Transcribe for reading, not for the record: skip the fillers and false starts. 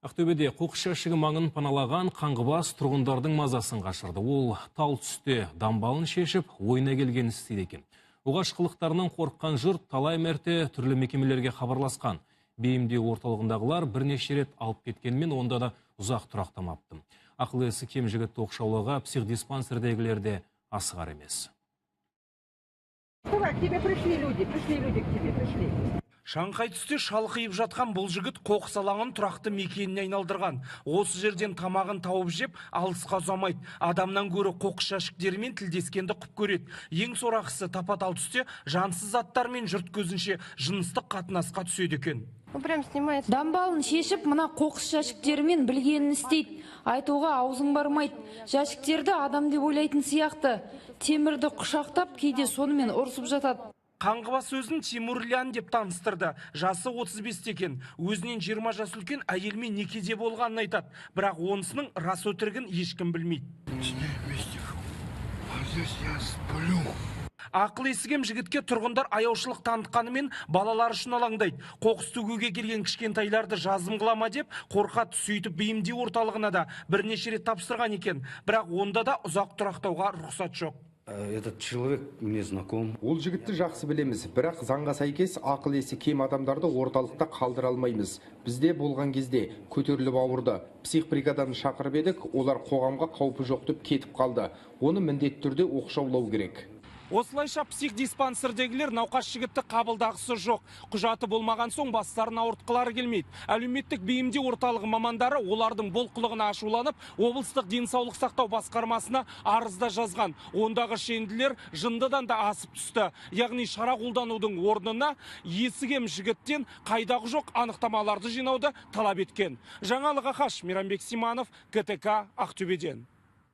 Ақтөбеде қоқыс жәшігі маңын паналаған қаңғыбас тұрғындардың мазасын қашырды. Ол тал түсте дамбалын шешіп, ойына келгенін істейді екен. Оғаш қылықтарынан қорыққан жұрт талай мәрте түрлі мекемелерге хабарласқан. Бейімдеу орталығындағылар бірнеше рет алып кеткенмен, онда да ұзақ тұрақтамапты. Ақыл есі кем жігітті оқшаулауға психдиспансердегілер де асығар емес. К тебе пришли люди, пришли люди к тебе, пришли. Шаңқай түсте шалқиып жатқан бұл жігіт қоқыс алаңын тұрақты мекеніне айналдырған. Осы жерден тамағын тауып жеп, алысқа ұзамайды. Адамнан гөрі қоқыс жәшіктерімен тілдескенді құп көреді. Ең сорақысы, тапа-тал түсте жансыз заттармен жұрт көзінше жыныстық қатынасқа түседі екен. Он прям снимает. Дамбалын шешіп, мына қоқыс жәшіктерімен білгенін істейді. Айтуға аузың бармайды. Жәшіктерді адам деп ойлайтын сияқты. Темірді құшақтап, кейде сонымен ұрысып жатады. Қаңғыбас өзін Тимур Лян деп таныстырды. Жасы 35 екен. Өзінен 20 жас үлкен әйелмен некеде болғанын айтады. Бірақ онысының рас өтірігін ешкім білмейді. С ней вместе живу. А здесь я сплю. Ақыл есі кем жігітке тұрғындар аяушылық танытқанымен, балалары үшін алаңдайды. Қоқыс төгуге келген кішкентайларды жазым қыла ма деп қорқады. Сөйтіп, бейімдеу орталығына да бірнеше рет тапсырған екен. Бірақ онда да ұзақ тұрақтауға рұқсат жоқ. Этот человек мне знаком. Ол жігітті жақсы білеміз, бірақ заңға сәйкес ақыл есі кем адамдарды орталықта қалдыра алмаймыз. Бізде болған кезде көтеріліп ауырды. Психбригаданы шақырып едік, олар қоғамға қаупі жоқ деп кетіп қалды. Оны міндетті түрде оқшаулау керек. Осылайша, психдиспансердегілер науқас жігітті қабылдағысы жоқ. Құжаты болмаған соң, бастарын ауыртқылары келмейді. Әлеуметтік бейімдеу орталығы мамандары олардың бұл қылығына ашуланып, облыстық денсаулық сақтау басқармасына арыз да жазған. Ондағы шенділер жындыдан да асып түсті. Яғни шара қолданудың орнына есі кем жігіттен қайдағы жоқ анықтамаларды жинауды талап еткен. Жаңалық Ақаш, Мейрамбек Симанов, КТК, Ақтөбеден.